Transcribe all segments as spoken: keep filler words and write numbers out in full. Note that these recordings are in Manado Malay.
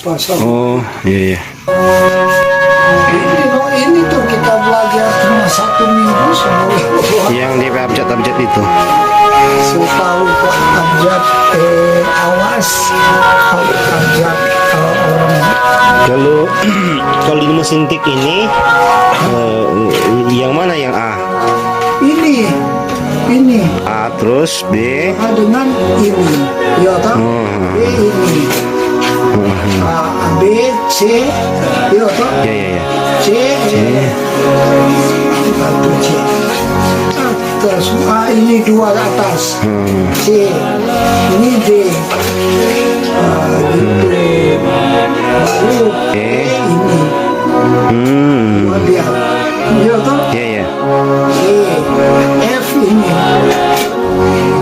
Pasal. Oh, iya, iya. Ini, no, ini tuh kita belajar cuma satu minggu, semua. Yang dia abjad-abjad itu. Setahu kok abjad, eh, awas, abjad, eh, orang. Kalau, kalau di mesin tik ini, eh, yang mana yang A? Ini, ini. A terus B. A dengan ini, ya toh? Hmm. B ini. Hmm. A, B, C, ya toh? Ya, ya, ya. C, C. Satu C. Terus A ini dua ke atas. Hmm. C. Ini D. Ah, gitu. Baru E. E ini. Hmm. Dua dia. Ya toh? Ya, ya. G, F ini.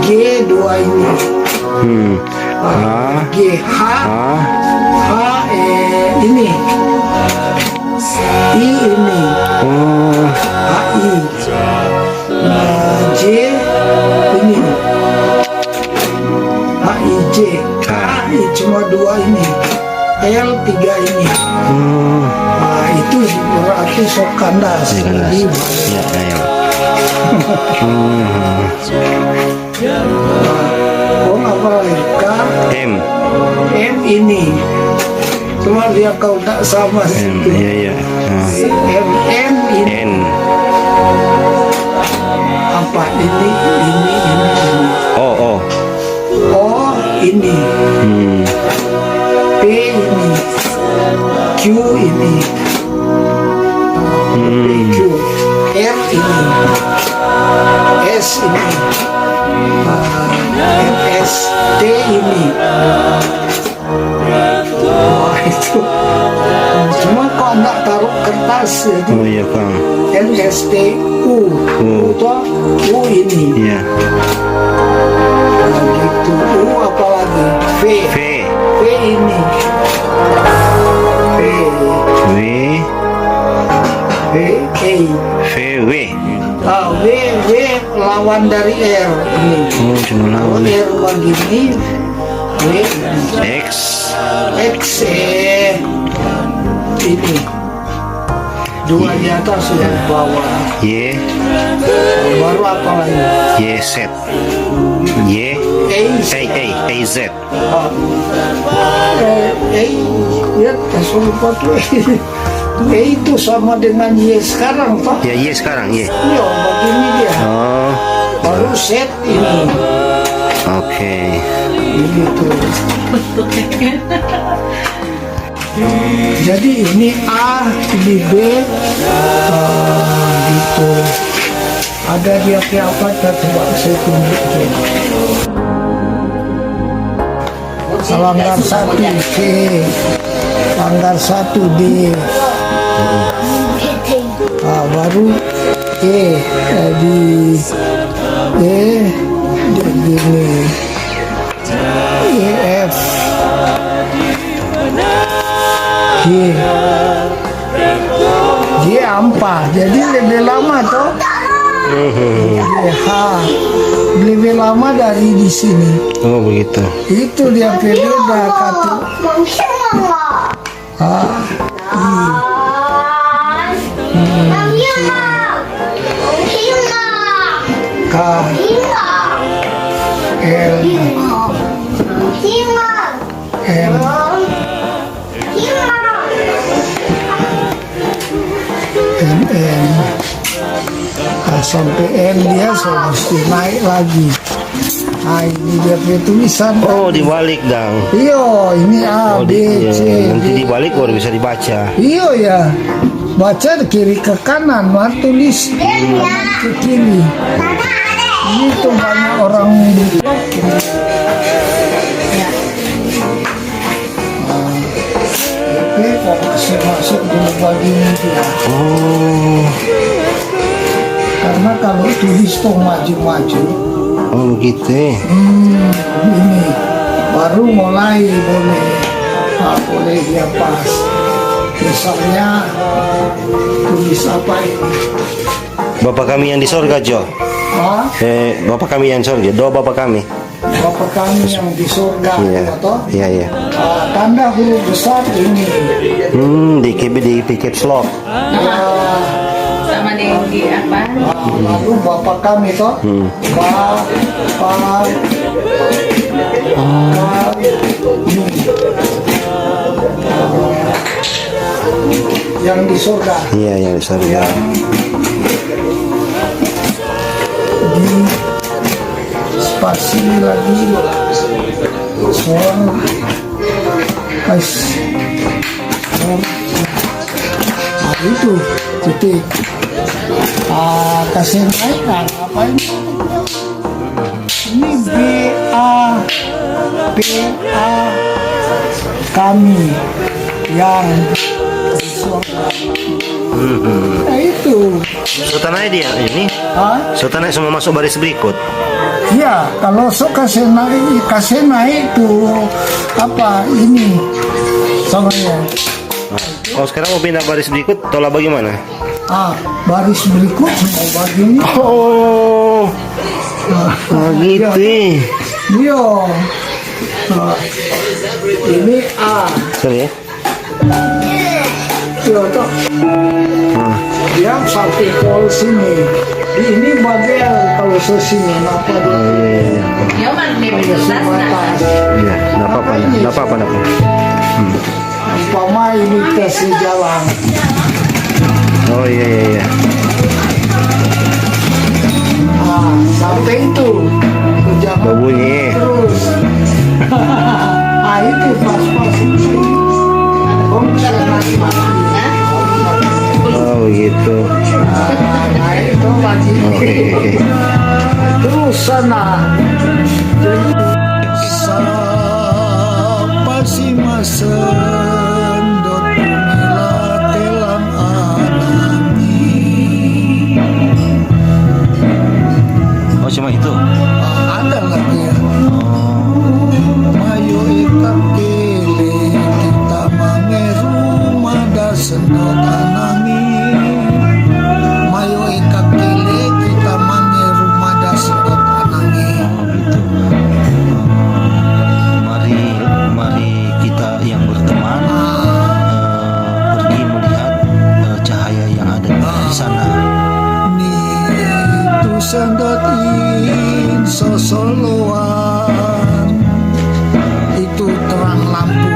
G dua ini. Hmm. Ah, A, G, H, A. H, eh, ini. I ini. Oh. H, I. Nah, J ini. H, I, J. Ah. H, I cuma dua ini. L tiga ini. Hmm. Nah, itu berarti sok kandas. Iya, kandas. Jadi, iya, iya. Hmm. Nah, kong apa lagi? K. M. M ini. Cuma dia kau tak sama M, situ. Iya, iya. Ah. M, M ini. N. Apa ini? Ini, ini, ini. O, O. O ini. Hmm. P ini. Q ini. Hmm. Q. R ini. S ini. Ah, M S. T ini. Wah, itu. Cuma kok nggak taruh kertas, jadi Oh, iya, Kang. M S T U. U. U toh, U ini. Iya. Nah, gitu. U apa lagi? V. V. V ini. V. V. V, E. V, W. Ah, W, W lawan dari R ini. Oh, cuma lawan. Kalau R begini, W ini. X. X, eh, ini. Dua di atas, dua di bawah. Y. Baru apa lagi? Y Z. Y. A Z. A, A, A Z. Ah. Eh, A, ya, tak lupa tuh. A itu sama dengan Y sekarang, toh? Ya, Y sekarang, Y. Iya, begini dia. Oh. Baru Z ini. Oke. Ini tuh. Jadi ini A, ini B, eh, gitu. Ada dia ke apa, kita coba saya tunjukin. Langgar satu C, langgar satu D. Ah, baru E, eh, di E, di gini. E, F, G. G ampa, jadi lebih lama toh. G H, lebih lama dari di sini. Oh, begitu. Itu dia pe beda, katu. Ah, I. Hmm, K, L, M. M N. Ah, sampe N dia so musti naik lagi. Ah, ini dia pe tulisan. Oh, dibalik dang. Iyo, ini A, Oh, di-, B, iya, C, nanti D. Dibalik baru bisa dibaca. Iyo ya. Baca dari kiri ke kanan, mar tulis kanan ke kiri. Ini tuh banyak orang di Tapi kok masih masuk di bagian itu ya. Oh. Karena kalau tulis tuh maju-maju. Oh, begitu. Hmm, ini baru mulai boleh, ah, boleh dia pas. Misalnya tulis apa ini? Bapa kami yang di sorga, Jo. Hah? Eh, Bapa kami yang di sorga, doa Bapa kami. Bapa kami yang di sorga, iya, toh? Iya, iya. Ah, tanda huruf besar ini. Hmm, di, di, di caps lock. Ya. Sama deng di apa? Ah, lalu Bapa kami, toh? Hmm. Ba, pa, kami. Yang di sorga. Iya, yang di sorga. Yang di spasi lagi. Suara. Ais. Nah, itu titik. Ah, kasih naik, nah, apa ini? Ini B A, B A kami yang di sorga. Nah, itu. So tanae dia ini? Hah? So tanae semua masuk baris berikut. Iya, kalau so kasih naik, kasih naik tu apa ini? Soalnya. Oh, sekarang mau pindah baris berikut, tola bagaimana? Ah, baris berikut mau begini. Oh, begitu. Iya. Nah, ini A. Sorry ya. Iya, toh. Nah. Yang satu pol sini. Ini bagel kalau so sini, napa dia? Oh, iya, iya, iya. Dia mah di batas. Iya, nggak apa-apa, nggak apa-apa, nggak apa-apa. Hmm. Umpama ini kasih jalan. Oh, iya, iya, iya. Ah, sampai itu. Jangan babunyi terus. Ah, itu pas-pas itu. Om, saya mati-mati. Oh, gitu. Ah, nah, itu lagi. Oke, oke, oke. Terus sana. Sapa si masendot tu me late lang anangi? Oh, cuma itu? Ada lagi ya. Oh. Mayo e kakele, kita mangeru mada sendot anangi. Mayo e kakele, kita mangeru mada sendot anangi. Oh, gitu. Mari, mari kita yang berteman, eh, pergi melihat, eh, cahaya yang ada di sana. Ni itu sendot in sosoloan, itu terang lampu.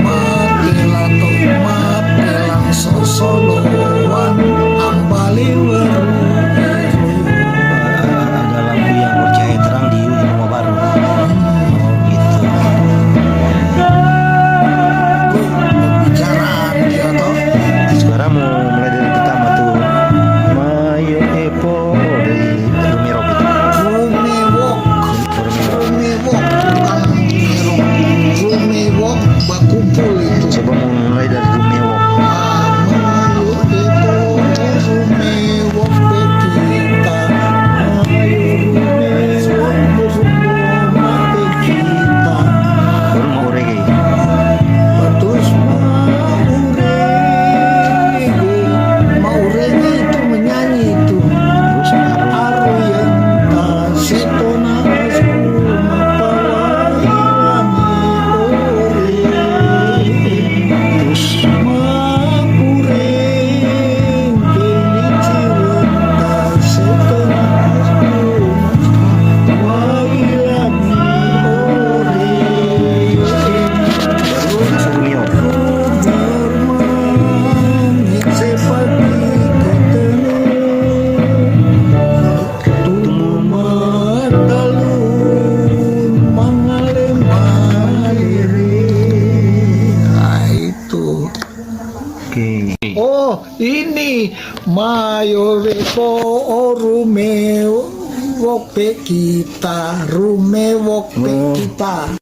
Mate lato, mate lang sosoloan, ang bali weru. Ada lampu yang bercahaya terang di rumah baru. Oh, gitu. Pembicaraan dia toh. Sekarang mau mulai dari pertama tuh. Mayo Epo, oh, dari Rumewok itu. Rumewok. Rumewok. Rumewok, bukan Rumewok. Rumewok bakumpul itu. Coba mau mulai dari Rumewok. Ah, Rumewok. Baru mau reggae. Mau reggae itu menyanyi itu. Terus baru. Terus. Itu. Oke. Oh, ini mayo reko o rume wok pe kita, rume wok pe kita.